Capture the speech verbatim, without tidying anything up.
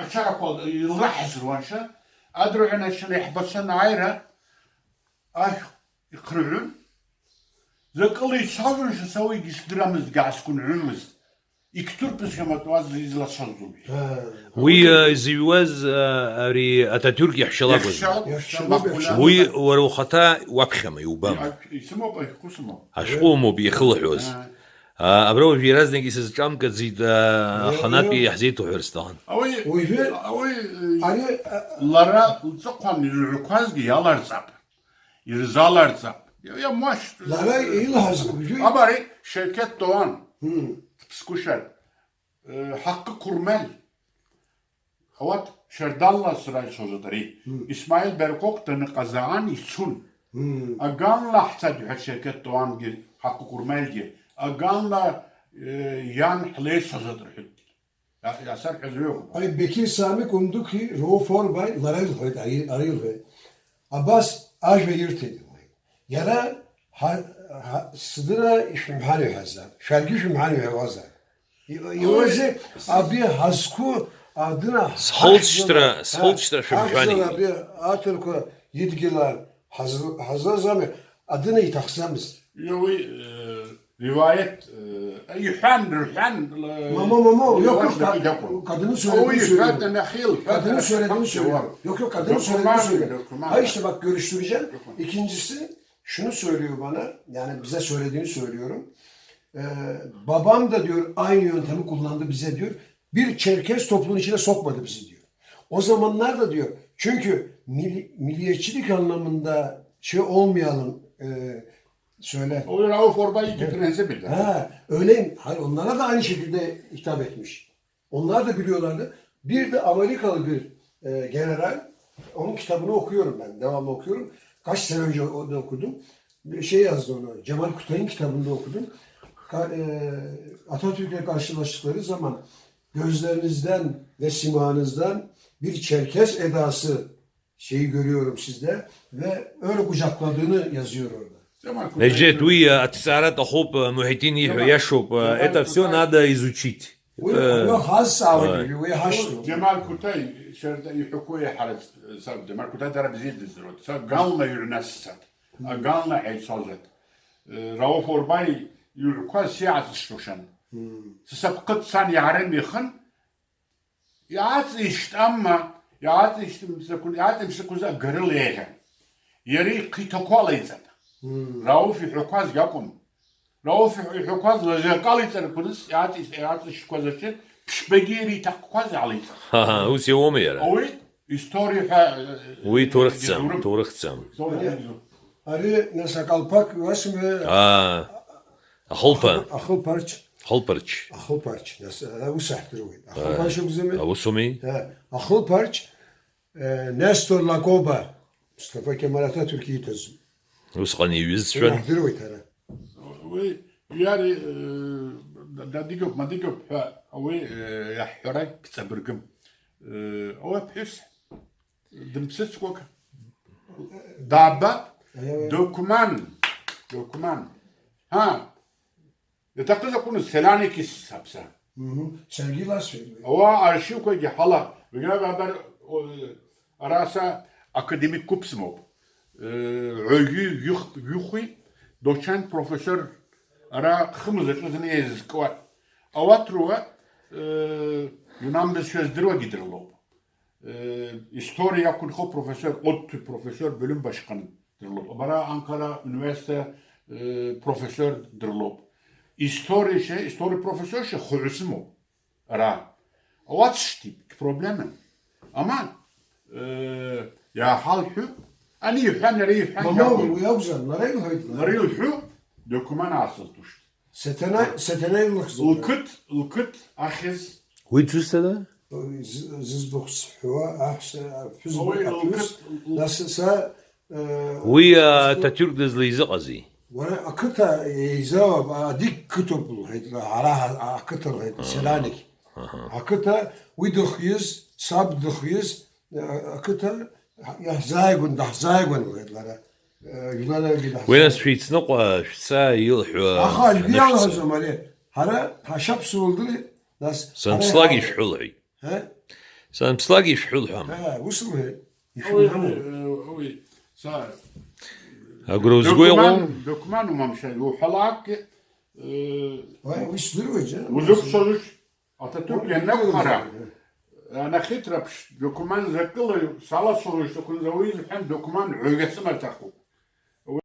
Ачарақәа илраҳаз руанша, адырҩаҽны иаҳбацәа анааира, ашә ихырҩын, закыла ицазушәа са уигьы сдырамызт, ааскәынҳәымызт, иқьҭурԥысхьаматуаз излацәажәоз. Уи, э, изыҩуаз, э, ари Ататиурк иаҳәшьа лакәыз. Иаҳәшьа лакәыз, Иаҳәшьа лакәыз. Уи уара ухаҭа уаԥхьама, иубама? Ишәҟәы сымоуп. Ашәҟәы умоуп иахылҳәоз. Абра уажә иаразнак исызҿамкаӡеит, а, аханатә иаҳзеиҭоуҳәар сҭахын. Уажәы, уи, ари, а, лара лҵыхәан ирҳәақәазгьы иаларҵап, ирзаларҵап. Иа-, иамуашьҭ-, Лара илҳәаз уажәы. Абари, Шевкет Тоан, Мм. Ԥсгәышьа, э, Ҳақкы Курмел. Ауат шьардалла сара ицозадари. Мм. Исмаил Беркок даныҟазаан ицун. Мм. Аганла ҳцад ҳәа Шевкет Тоангьы, Ҳақкы Курмелгьы, аганла, э, иан ҳлеицозат рҳәеит. Иа-, иасарҳәаз ҩыхуп. Ари Бекир Сами Кундуки Роу Форбай лара илҳәеит, ари, ари илҳәеит. Абас ажәа ирҭеит, илҳәеит. Иара ҳа-, ҳа-, сыдыра ишәымҳәар иҳәазар, шәаргьы шәымҳәар иҳәауазар. Иуази абри ҳазқәу адына Схылҵшьҭра, ҳахьӡала, схылҵшьҭра шәымҳәани. Ҳахьӡала абри аҭырқәа идгьылаар ҳазлазами, адына иҭахӡамызт. Иуи, э, риваиаҭ, э, иҳәан, рҳәан, ла-, Мамо, мамо, иуашьҭа иоку, иоку, иоку. Kadını söylediğini söylüyorum. Kadını söylediğini söylüyorum. Yok, yok, kadını söylediğini söylüyorum. Döküman. Hayır, işte bak, görüştüreceğim. Döküman. İkincisi, şunu söylüyor bana, yani bize söylediğini söylüyorum. Ee, babam da diyor aynı yöntemi kullandı bize diyor. Bir Çerkez toplumun içine sokmadı bizi diyor. O zamanlar da diyor, çünkü milli-, milliyetçilik anlamında şey olmayalım, e, söyle. O Rauf Orbay'ı getirense bir daha. Ha, öyle, hayır, onlara da aynı şekilde hitap etmiş. Onlar da biliyorlardı. Bir de Amerikalı bir, e, general, onun kitabını okuyorum ben, devamlı okuyorum. Kaç sene önce onu okudum. Bir şey yazdı onu, Cemal Kutay'ın kitabında okudum. Ka-, e, Atatürk'le karşılaştıkları zaman gözlerinizden ve simanızdan bir Çerkes edası şeyi görüyorum sizde ve öyle kucakladığını yazıyor orada. Неджет, уи, э, аҭҵаара аҭахуп, э, Мухитин ииҳәо иашоуп, э, это всё надо изучить. Уи, э, уи ҳазҵаауеит, уи ҳашьҭоуп. Џьамал Кутай, шьарда иҳәақәо иаҳарц, са Џьамал Кутай дара бзиа дыздыруеит. Са ганла иҩнасцат, аганла ҳаицәажәат. Э, Рауф Орбаи иҩқәа сиаҵсшәошан. Сасапкыт сан иаарым ихын, Иааҵишьт амма, иааҵишьт мсақәа, иааҵишьт мсақәа агарыла еиӷьын. Иара ихы иҭақәа алеиҵан. Мм. Рауф иҳәақәаз иакәым. Рауф иҳәақәаз лажьак алеиҵарақәа рыс иааҵишьт, иааҵишьтқәаз аҿы ԥшьбагьы иара иҭахқәаз алеиҵан. Ҳа, ҳа, ус иоума иара? Ауеит, история ҳәа, э, Уи ҭоурыхӡам, иҭоурым. Ҭоурыхӡам. История Ари, иҭоурым. Ари, нас, акалпак иуасымҳәеи? Аа. Ахылԥа. Ахыл-, ахылԥарч. Ахылԥарч. Ахылԥарч. Нас, а, ус аҳдыруеит. Ахылԥарч акәӡами? Аусуми? Э, ахылԥарч, э, Нестор Лакоба, Мусҭафа Кемал Аҭаҭурқь ииҭаз. Усҟан иҩызцәан. Уи аҳдыруеит ара. Уи иари, э, да-, дадигоуп, мадигоуп ҳәа уи, э, иаҳҳәара гҵабыргым. Э, уи аԥҳәыс дымԥсыцкәак даабап, Аиеи. Докуман, докуман. Ҳа, Иаҭахыз акәны Селаники саԥса. Мгм. Саргьы иласҳәеит уи. Ауаа аршьылқәагьы ҳала, уигьы абар, о, ара са академик қәыԥ сымоуп. Э, ҩажәи жәых-, жәохәи доцент профессор ара хымз аҿы зны еизызкуа. Ауаҭруа, э, иунан бызшәа здыруагьы дрылоуп. Э, история иақәынхо профессор, ҟәыдтәи профессор бөлүм башҟан дырлоуп. Абара Анкара университет, э, профессор дырлоуп. История ше, история профессор ше хугӀусимов. Ара. Ауат шти, проблема. Ама, э, я хал ху, ани ху, нари ху, Мама, я ху. Уи акәзар, лара илҳәеит, лара. Нари ху, документ асылтушт. Сатана, сатана илыхзу. Лкыт, лкыт ахьыз. Уи дзусҭада? З-, зыӡбахә сҳәауа, аҳәса, аԥҳәызба, Уи аԥҳәыс, лкыт, л-, нас са, э, Уи, а, Аҭаҭурк дызлеизыҟази? Уара ақыҭа еизауп, адик қыҭоуп лҳәеит, ара ҳа-, ақыҭа лҳәеит, Аҳа. Селаник. Аҳа. Ақыҭа, уи дыхиз, саб дыхиз, э, ақыҭа иаҳзааигәан, даҳзааигәан лҳәеит лара. Э, жәларагьы даҳзааигәан. Уи нас шәеицныҟәа шәца илҳәо Аха аӡәгьы анышәҵа. Иалҳәаӡом ари. Ҳара ҳашьаԥсуа лдырит. Нас Санԥслак ара- ишәҳәылҳәеи? Ҳа? Санԥслак ишәҳәылҳәам. Ҳа, ус лҳәеит. Ауи, Ишәымҳәама? Ауи, са Агәра узго иҟоу? Документ, документ умамшәа, уҳәалакгьы, э, Уи, уи сдыруеит, џьа. узықәшәозушь, Аҭатурк ианнақәхара, анахьыҭраԥш документ закылаҩ салацәажәоит сҭахынӡа уи изҳәан документ ҩажәа сымарҭахуп.